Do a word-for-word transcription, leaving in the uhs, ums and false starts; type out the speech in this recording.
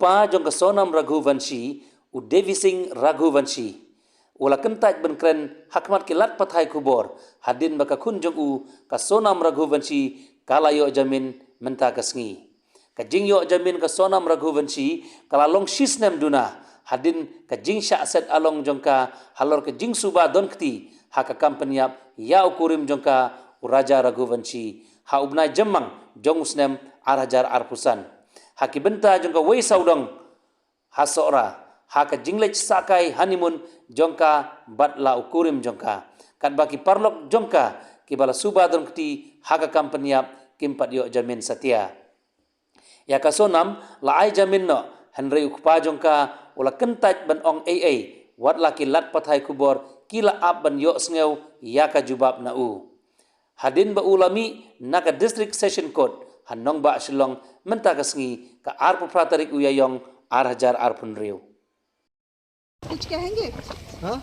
Pa jong ka Sonam Raghuvanshi, u Devi Singh Raghuvanshi, u la kyntait ban kren ha khmat ki lad pathai khubor hadien ba ka khun jong u, ka Sonam Raghuvanshi, ka la ïoh jamin mynta ka sngi. Ka jingïoh jamin ka Sonam Raghuvanshi ka la long shi snem duna hadien ka jingshah set along jong ka halor ka jingsuba don kti ha ka kam pynïap ïa u kurim jong ka, u Raja Raghuvanshi, ha u bnai Jymmang jong u snem ar hajar arphew san. Ha ki bynta jong kawei sawdong ha Sohra, ha ka jingleit sahkai honeymoon jong ka bad la u kurim jong ka, katba ki paralok jong ka kiba la suba don kti ha ka kam pynïap kim pat ïoh jamin satia. Ïa ka Sonam la ai jamin noh, hynrei u kpa jong ka u la kyntait ban ong ei ei, wat la ki lad pathai khubor ki la ap ban ïohsngew ïa ka jubab na u. Hadien ba u la mih na ka District Session Court ha nongbah Shillong mynta ka sngi, ka arphew phra tarik u Ïaïong ar hajar arphew hynriew. कुछ कहेंगे? हाँ?